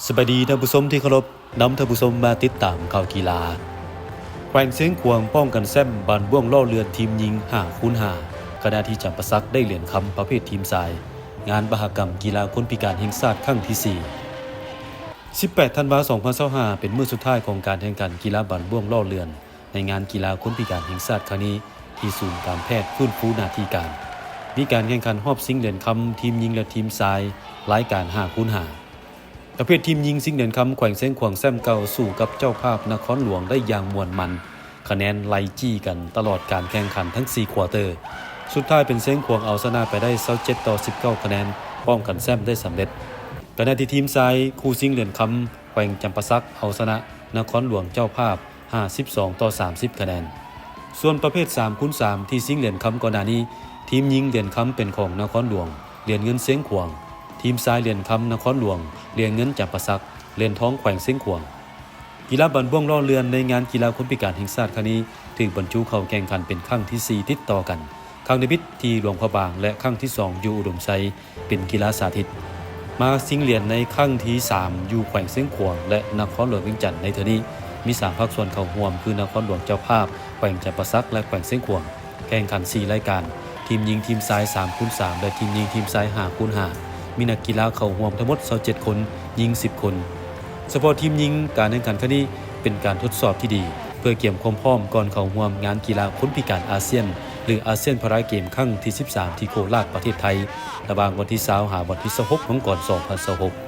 ສະບາຍດີທ່ານຜູ້ຊົມທີ່ເຄົາລົບ, ນຳທ່ານຜູ້ຊົມມາຕິດຕາມຂ່າວກິລາ. ແຂວງຊຽງຂວາງປ້ອງກັນແຊ້ມບານບ້ວງລໍ້ເລື່ອນທີມຍິງຫ້າຄູນຫ້າ ຂະນະທີ່ຈຳປາສັກໄດ້ຫຼຽນຄຳປະເພດທີມຊາຍ ງານມະຫະກຳກິລາຄົນພິການແຫ່ງຊາດຄັ້ງທີສີ່. ສິບແປດທັນວາ ສອງພັນຊາວຫ້າ ເປັນມື້ສຸດທ້າຍຂອງການແຂ່ງຂັນກິລາບານບ້ວງລໍ້ເລື່ອນ ໃນງານກິລາຄົນພິການແຫ່ງຊາດຄັ້ງນີ້ ທີ່ສູນການແພດຟື້ນຟູໜ້າທີ່ການ. ມີການແຂ່ງຂັນຮອບຊິງຫຼຽນຄຳທີມຍິງ ແລະ ທີມຊາຍ ລາຍການຫ້າຄູນຫ້າ. ປະເພດທີມຍິງ ຊິງຫຼຽນຄຳ ແຂວງຊຽງຂວາງແຊ້ມເກົ່າສູ້ກັບເຈົ້າພາບນະຄອນຫຼວງໄດ້ຢ່າງມ່ວນມັນ, ຄະແນນໄລ່ຈີ້ກັນຕະຫຼອດການແຂ່ງຂັນທັງສີ່ຄວາເຕີ. ສຸດທ້າຍເປັນຊຽງຂວາງເອົາຊະນະໄປໄດ້ ຊາວເຈັດຕໍ່ສິບເກົ້າຄະແນນ, ປ້ອງກັນແຊ້ມໄດ້ສຳເລັດ. ຂະນະທີ່ທີມຊາຍ ຄູ່ຊິງຫຼຽນຄຳ ແຂວງຈຳປາສັກເອົາຊະນະນະຄອນຫຼວງເຈົ້າພາບ ຫ້າສິບສອງຕໍ່ສາມສິບຄະແນນ. ສ່ວນປະເພດສາມຄູນສາມ ທີ່ຊິງຫຼຽນຄຳກ່ອນໜ້ານີ້, ທີມຍິງຫຼຽນຄຳເປັນຂອງນະຄອນຫຼວງ, ຫຼຽນເງິນຊຽງຂວາງ, ທີມຊາຍຫຼຽນຄຳນະຄອນຫຼວງ, ຫຼຽນເງິນຈຳປາສັກ, ຫຼຽນທອງແຂວງຊຽງຂວາງ. ກິລາບານບ້ວງລໍ້ເລື່ອນໃນງານກິລາຄົນພິການແຫ່ງຊາດຄັ້ງນີ້ ຖືກບັນຈຸເຂົ້າແຂ່ງຂັນເປັນຄັ້ງທີສີ່ຕິດຕໍ່ກັນ, ຄັ້ງທຳອິດທີ່ຫຼວງພະບາງ ແລະ ຄັ້ງທີສອງຢູ່ອຸດົມໄຊ ເປັນກິລາສາທິດ. ມາຊິງຫຼຽນໃນຄັ້ງທີສາມຢູ່ແຂວງຊຽງຂວາງ ແລະ ນະຄອນຫຼວງວຽງຈັນໃນເທື່ອນີ້ ມີສາມພາກສ່ວນເຂົ້າຮ່ວມ ຄື ນະຄອນຫຼວງເຈົ້າພາບ, ແຂວງຈຳປາສັກ ແລະ ແຂວງຊຽງຂວາງ. ແຂ່ງຂັນສີ່ລາຍການ, ທີມຍິງທີມຊາຍສາມຄູນສາມ ແລະ ທີມຍິງທີມຊາຍຫ້າຄູນຫ້າ. ມີນັກກິລາເຂົ້າຮ່ວມທັງໝົດຊາວເຈັດຄົນ, ຍິງສິບຄົນ. ສະເພາະທີມຍິງ, ການແຂ່ງຂັນຄັ້ງນີ້ເປັນການທົດສອບທີ່ດີ ເພື່ອກຽມຄວາມພ້ອມກ່ອນເຂົ້າຮ່ວມງານກິລາຄົນພິການອາຊຽນ ຫຼື ອາຊຽນພາຣາເກມຄັ້ງທີສິບສາມ ທີ່ໂຄລາດ ປະເທດໄທ ລະຫວ່າງວັນທີຊາວ ຫາວັນທີຊາວຫົກ ມັງກອນ ສອງພັນຊາວຫົກ.